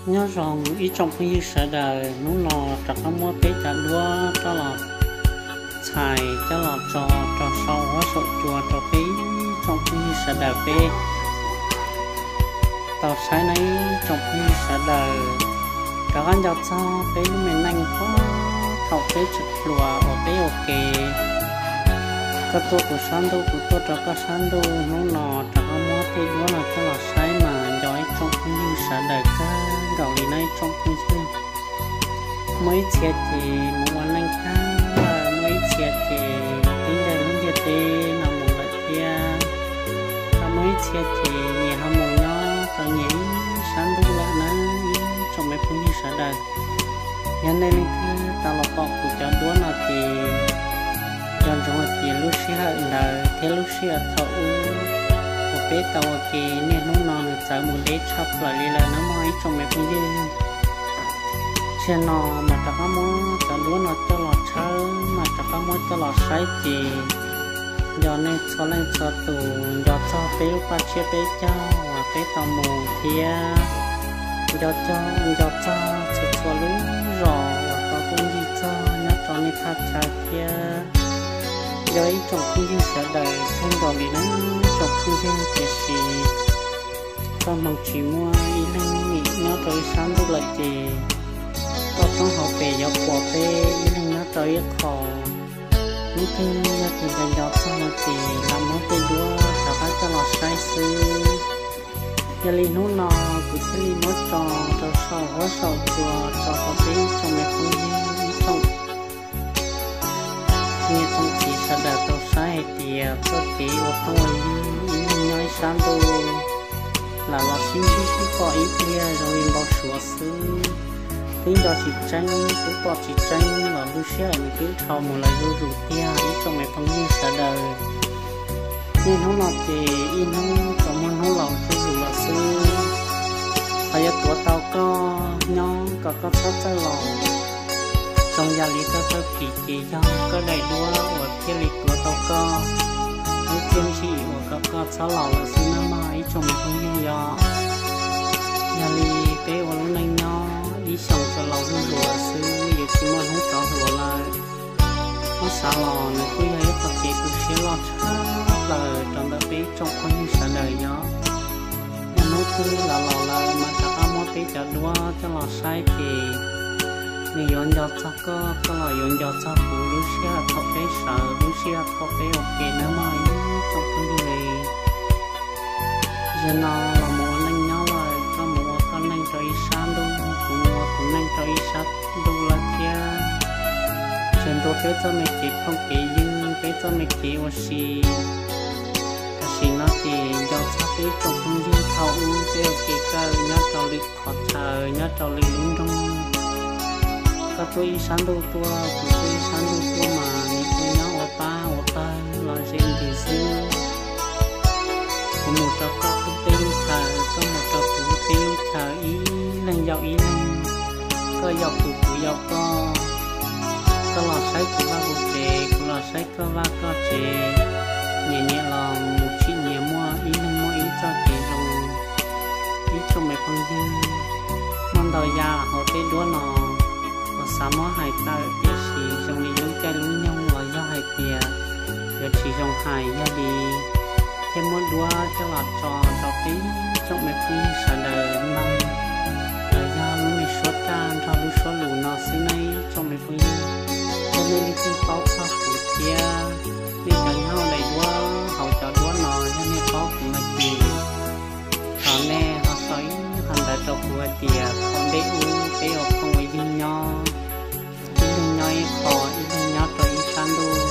Nyob zoo ib tsoom phooj ywg sawv daws, hnub no rov qab muab peb cov duab coj los txhais coj los tso rau saum huab saum cua rau peb ib tsoom phooj ywg sawv daws peb tau saib nawb ib tsoom phooj ywg sawv daws. Rov qab nco txog peb lub me neej puag thaum peb tseem hluas uas peb ua ke, koj tuaj kuv sab ntuj kuv tuaj rau koj sab ntuj, hnub no rov qab muab tej duab no coj los saib mas nco ib tsoom phooj ywg sawv daws kawg nkaus li na ib tsoom phooj ywg. Muaj ib txhia ces mus ua neej tag, muaj ib txhia ces twb ncaim lub ntiaj teb no mus lawm thiab, ho muaj ib txhia ces nyias ho mus nyob rau nyias ib sab ntuj lawm na ib tsoom me phooj ywg sawv daws. Yog nej leej twg tau los pom kuv cov duab no ces nco ntsoov hais tias lub sij hawm ntawd thiab lub sij hawm thaum ub uas peb tau ua ke niaj hnub no nws txawv mus deb tshaj plaws li lawm na mog ib tsoom me phooj ywg. Tsam no mas rov qab muab cov duab no coj los tshawb mas rov qab muab coj los saib ces nco nej txhua leej txhua tus, nco txog peb lub paj tsiab peb caug uas peb tau mus thiab nco, nco txog txhua txhua lub zos uas tau tuaj ncig txog nyob rau nej thaj chaw thiab. Yog ib tsoom phooj ywg sawv daws kawg nkaus li na ib tsoom phooj ywg, tiam sis txoj hmoo tsis muaj ib leeg nim nyob rau ib sab ntuj lawm ces toj roob hauv pes yuav pom peb ib leeg nyob rau ib qho. Ib tug yog tus nco nco txog no ces los muab tej duab rov qab coj los saib xwb. Yog li hnub no kuv thiaj li muab tso rau saum huab saum cua tso rau peb ib tsoom me phooj ywg ib tsoom niam tsoom txiv sawv daws tau saib hais tias txoj kev ua phooj ua ywg ib leeg nyob ib sab ntuj, lam los sib ntsib sib pom ib pliag zoo li npau suav xwb. Twb nco tsis tseeb twb pom tsis tseeb los lub sij hawm nws twb dhau mus lawm zuj zus tiag ib tsoom me phooj ywg sawv daws. Niaj hnub no ces ib hnub tsuas muaj hnub laus zuj zus los xwb. Qhov yuav tuav tau koj nyob kom koj txhob txawj laus, zoo yam li koj txawj phim ces yog koj daim duab uas thiaj li tuav tau koj lub txiaj ntsim uas kom koj txhob laus lawm xwb nawb mog ib tsoom me phooj ywg. Yog, yog li peb ua lub neej nyob ib xyoos tsuas laus zuj zus lawm xwb, yuav tsis muaj hnub rov hluas lawm. Muab xav los nws kuj yog ib qho kev tu siab loj tshaj plaws rau ntawm peb ib tsoom phooj ywg sawv daws yog. Yog hnub twg los laus lawm mas rov qab muab peb cov duab coj los saib ces nws yuav nco txog koj, koj los yuav nco txog kuv lub sij hawm thaum peb sawv, lub sij hawm thaum peb ua ke nawb mog ib tsoom phooj ywg. Zaum no los mus ua neej nyob lawm, koj mus ua koj neej rau ib sab ntuj, kuv mus ua kuv neej rau ib sab ntuj lawm thiab. Tseem ntuas peb txoj me kev phooj kev ywg, peb txoj me kev ua si. Tam sim no ces nco txog peb ib tsoom phooj ywg thaum ub peb ua ke kawg nyob rau lwm qhov chaw, nyob rau lwm lub nroog. Koj tuaj ib sab ntuj tuaj, kuv tuaj ib sab ntuj tuaj mas nws tuaj nyob ua pab ua pawg los ze ntws xwb. Kuv mus rau koj lub teb lub chaw, koj mus rau kuv lub teb lub chaw, ib leeg yaum ib leeg, koj yaum kuv, kuv yaum koj. Koj los saib kuv vaj kuv tsev, kuv los saib koj vaj koj tsev, nyias nyias los mus tsim nyias muaj ib leeg muaj ib txoj kev zoo. Ib tsoom me phooj ywg, muaj ntau yam hauv tej duab no uas xav muab hais tawm tiam sis zoo li lub caij lub nyoog los yog hais tias yuav tsis zoo hais, yog li thiaj muab duab coj los tso rau peb tsoom me phooj ywg sawv daws mloog, los yog lub me suab raj nrog lub suab lus no xwb ne ib tsoom me phooj ywg. Yog nej leej twg paub txog kuv thiab nej cov nyob daim duab hauv cov duab no, yog nej paub kuv no ces thov nej ho sau ib qho ntawv rau kuv hais tias thaum ub peb ua phooj ua ywg nyob, ib leeg nyob ib qho, ib leeg nyob rau ib sab ntuj.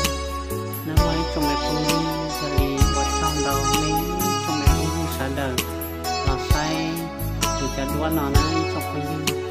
Nawb mog ib tsoom me phooj ywg, yog li ua tsaug ntau nej ib tsoom me phooj ywg sawv daws los saib kuv cov duab no na ib tsoom phooj ywg.